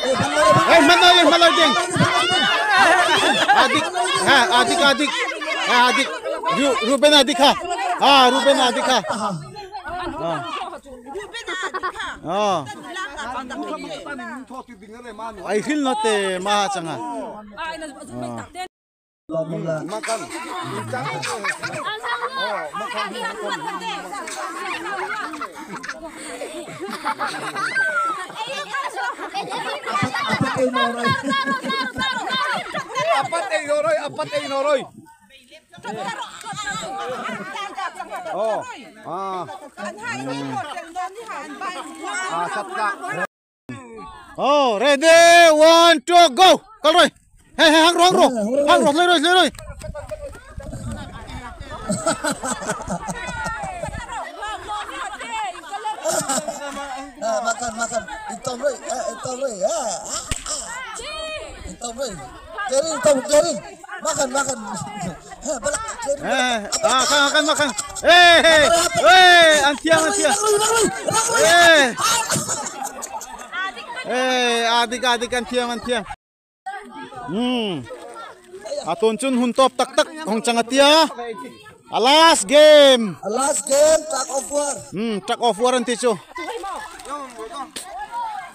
A: Eh, manoy, manoy ding. Adik, ha, adik, adik, ha, adik. Ruben adik ha, ha, Ruben adik ha. Ah. Ai hil na te ma changa.
G: Makan.
D: Oh, makan.
B: Apat ay noroy, apat ay noroy. Oh, ah. Ah, satta.
A: Oh, ready? 1 2 go. Kalroy. Hey, hey, hang ro, hang ro. Hang ro, leroy, leroy.
G: Makan, makan. Itom roy, itom roy. Itom roy. Kerin, itom, kerin. Makan, makan. Balak, kerin.
A: Ah, makan, makan. Eh, eh, eh, antiang, antiang. Eh. Eh, adik, adik, antiang, antiang. Aton chun hun top tak tak hong changatia. Last game.
G: Last game tug of war.
A: Tug of war anti chu.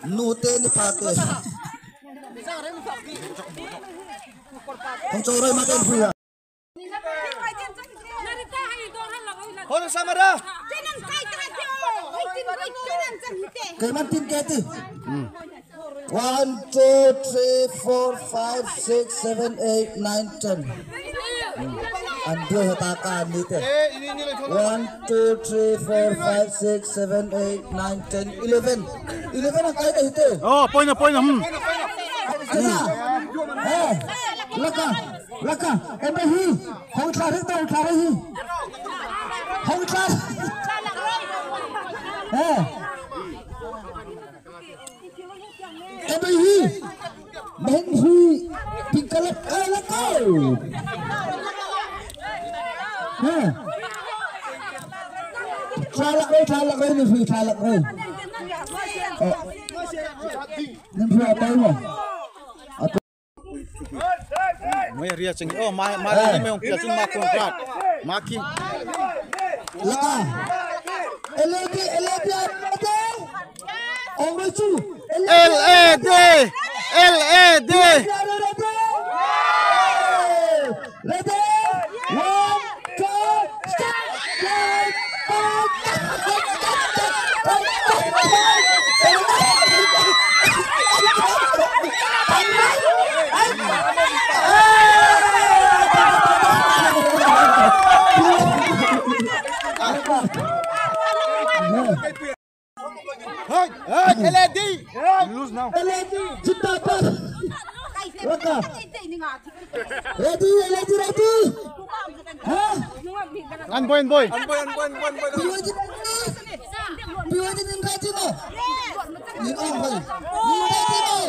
G: Nute ni pate. Hong choroi makan phuya.
F: Hon samara.
G: Keman tin kati. 1 2 3 4 5 6 7 8 9 10. Ando hataka nite. 1 2 3 4 5 6 7 8 9 10 11. 11 ang kaya hite.
A: Oh, point na point na.
G: Eh, laka, laka. Embe hi. Hong tla ri tong tla ri. Hong tla. Eh. Embe hi. Meng hi. Pingkalap alako. Eh. Tlalak ro, tlalak ro ni fi tlalak ro. Eh. Nim fi atau mo.
A: May ria ching. Oh, ma ma ri me ong pia chun ma kontrat. Maki.
G: Laka. LED LED LED. Ong ro chu.
A: LED LED.
G: Ready? 1 2 start.
F: Hey, hey, LED. Lose now.
G: LED. Jitapa. Raka. Ready, LED, ready. Huh?
A: An boy, boy.
F: An boy, an boy, an boy, an boy.
G: BYD nin ready mo. Nin on boy. Nin ready mo.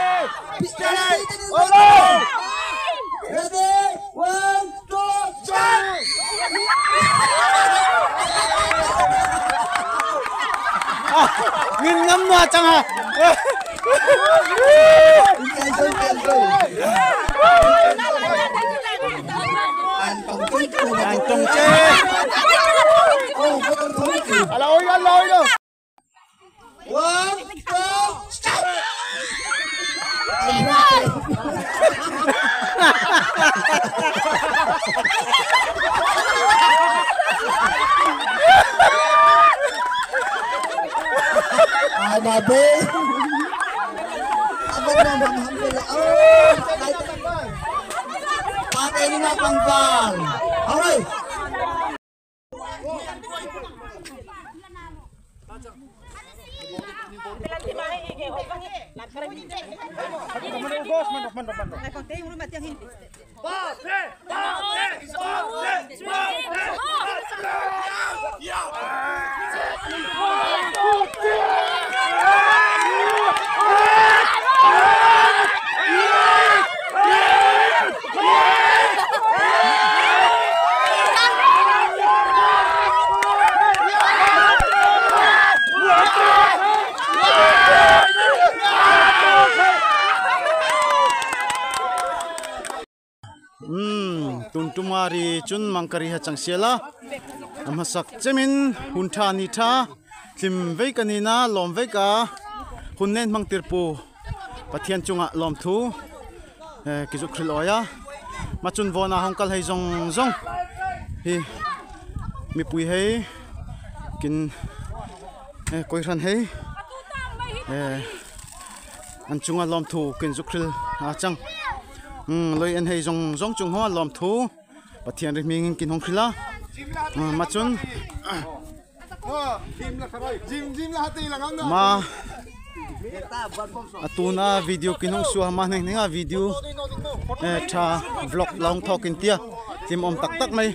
F: Ready.
G: Steady. Ready. 1 2 3.
A: Nghìn ngâm mà chẳng hả? Anh trồng chê. Alo, alo, alo.
G: 1 2 start. Anabe. Abang na alhamdulillah. Oh, patay ni na pangpang. Okay.
A: Tuntumari chun mangkari ha changsiala amhasak chemin huntha ni tha thlim vei kanina lom vei ka hunnen mangtirpu pathian chunga lom thu kizu khril oya Ma chun vawna hong kal hei zawng zawng hi mipui hei kin kawihhran hei an chunga lawmthu kin zuk hril a chang loi en hei zawng zawng chung ho a lawmthu Pathian ri hming in kin hawng hril a ma chun ma a tuna video kin hawng suah ma hneng hneng a video tha vlog long thawk in tia hlim awm tak tak mai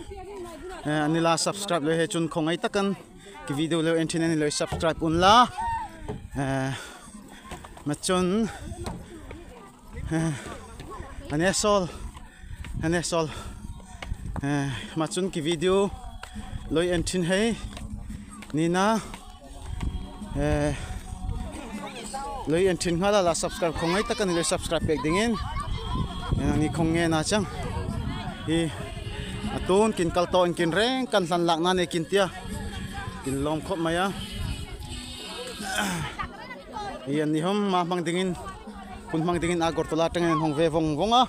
A: anila subscribe leh he chun khawngaih takin ki video lo en thin a ni lo subscribe un la ma chun ane sawl ane sawl ma chun ki video loi en thin hei nina loi en thin nghala la subscribe khawngaih tak ani lo subscribe pek dingin ni khawng nge na chang hi a tun kin kal tawh in kin reng kan hlan lak na nei kin tia kin lawm khawp mai a hi an ni hawm ma hmang dingin hun hmang dingin Agartala atangin an hawng ve vawng vawng a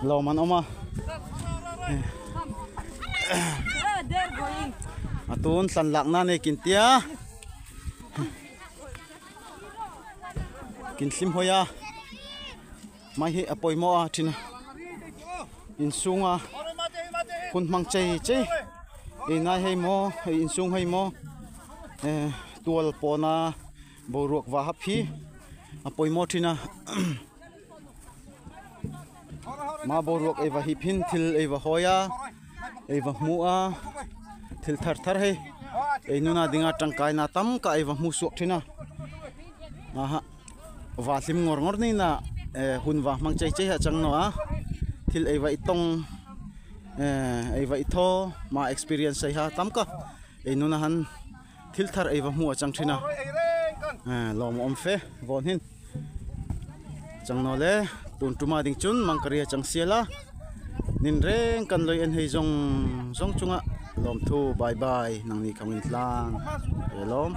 A: lawm an awm a a tun hlan lak na nei kin tia kin hlim hawi a mai hi a pawimawh a thin a insung a hun hmang chei chei ei nai hei maw hei insung hei maw eh tual pawna boruak va hap hi a pawimawh thin a mah boruak ei va hip hin thil ei va hawi a ei va hmuh a thil thar thar hei ei nuna dinga tangkaina tam ka ei va hmuh suak thin a aha. Va hlim ngawr ngawr ni na hun va hmang chei chei ha chang no a thil ei va i tawng ei va i thaw ma experience sei ha tam ka ei nuna han thil thar ei va hmuh a chang thin a lawm awm fe vawn hin chang no le tun tuma ding chun mangkari a chang sial a nin reng kan loi en hei zawng zawng chunga lawmthu bye bye nang ni khawngin tlang lawm.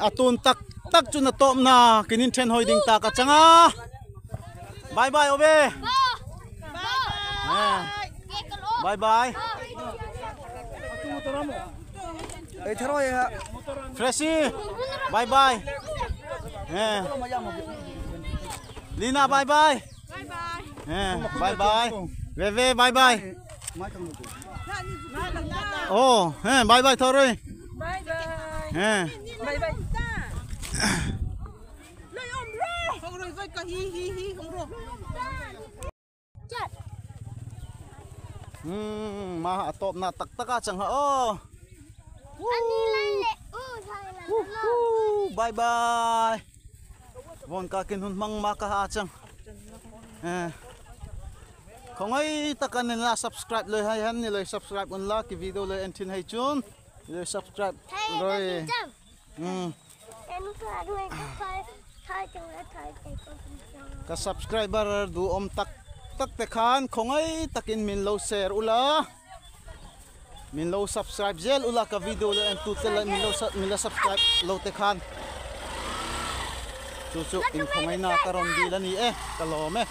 A: A tun tak tak chu na tawp na kinin then hawi ding tak a chang a bye bye obe bye bye Freshy bye bye Lina bye bye bye bye Veve bye bye Oh, bye bye thôi rồi.
D: Bye bye. Bye bye.
A: Ma top na tak tak a chang ha oh. Bye bye. Von ka kin hun mang ma ka ha chang. Khongai takan la subscribe loi hai han ni loi subscribe un la ki video loi en thin hai chun loi subscribe loi ka subscriber du om tak tak te khan khongai takin min lo share ula min lo subscribe zel ula ka video loi en tu te la min lo subscribe lo te khan chu chu in khongai na ka ron dil ani e ka lawm e.